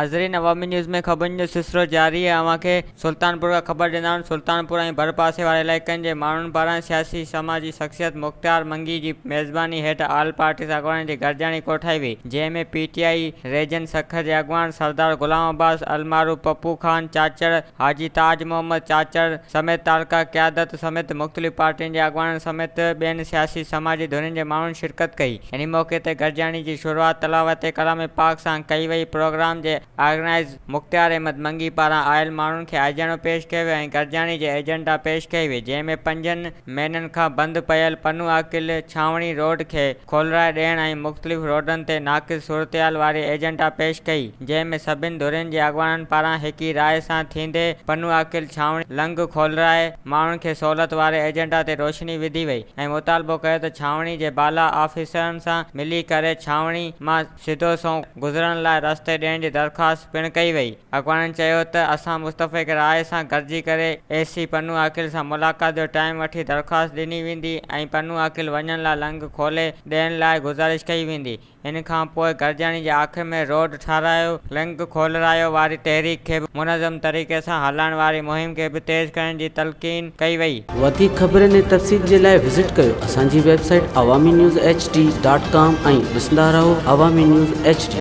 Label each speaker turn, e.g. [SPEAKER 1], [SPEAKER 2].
[SPEAKER 1] ناظرين عوامي نيوز ۾ خبرن جو سلسلو جاري آهي اوهان کي سلطانپور کان خبر ڏيندا آهيون سلطانپور ۽ ڀرپاسي واري علائقن جي ماڻهن پاران سياسي سماجي شخصيت مختيار منگي جي ميزباني هيٺ آل پارٽيز اڳواڻن جي گڏجاڻي ڪوٺائي وئي جنهن ۾ P T I region Sukkur جي اڳواڻ سردار غلام عباس المعروف پپو خان چاچڙ حاجي تاج محمد چاچڙ سميت تعلقه قيادت سميت مختلف پارٽين جي اڳواڻن سميت ٻين سياسي سماجي ڌرين جي ماڻهن شرڪت ڪئي. انهي موقعي تي گڏجاڻي جي شروعات تلاوت ڪلام پاڪ سان ڪئي وئي. پروگرام جي آرگنائيز مختيار احمد منگي پاران آيل ماڻهن کي آجياڻو پيش ڪيو ويو ۽ گڏجاڻي جي ايجنڊا پيش ڪئي وئي جنهن ۾ پنجن مهينن کان بند پيل پنوعاقل ڇانوڻي روڊ کي کولرائي ڏيڻ ۽ مختلف روڊن تي ناقص صورتحال واري ايجنڊا پيش ڪئي جنهن ۾ سڀن ڌرين جي اڳواڻن پاران هڪ ئي راء سان ٿيندي پنوعاقل ڇانوڻي لنگهه کولرائي ماڻهن کي سهولت واري ايجنڊا تي روشني وڌي وئي. ۽ مطالبو ڪيو ته ڇانوڻي جي بالا آفيسرن سان ملي ڪري ڇانوڻي مان سڌو سنئون گذرڻ لاء رستي ڏيڻ جي درخواست پڻ ڪئي وئي. اڳواڻن چيو ته اسان مستفيق راء سان گڏجي ڪري اي سي پنو عاقل سان ملاقات جو ٽائيم وٺي درخواست ڏني ويندي ۽ پنو عاقل وڃڻ لاء لنگهه کولي ڏيڻ لاء گذارش ڪئي ويندي. ان کان پوء گڏجاڻي جي آخر ۾ روڊ ٺاهرايو، لنڪ کولرايو واري تحريڪ کي به منظم طريقي سان هلائڻ واري مهم کي به تيز ڪرڻ جي تلقين ڪئي وئي.
[SPEAKER 2] وڌيڪ خبرن ۽ تفصيل جي لاء وزٽ ڪيو اسان جي website Awami news H D dot com ۽ ڏسندا رهو عوامي نيوز ايڇ ڊي.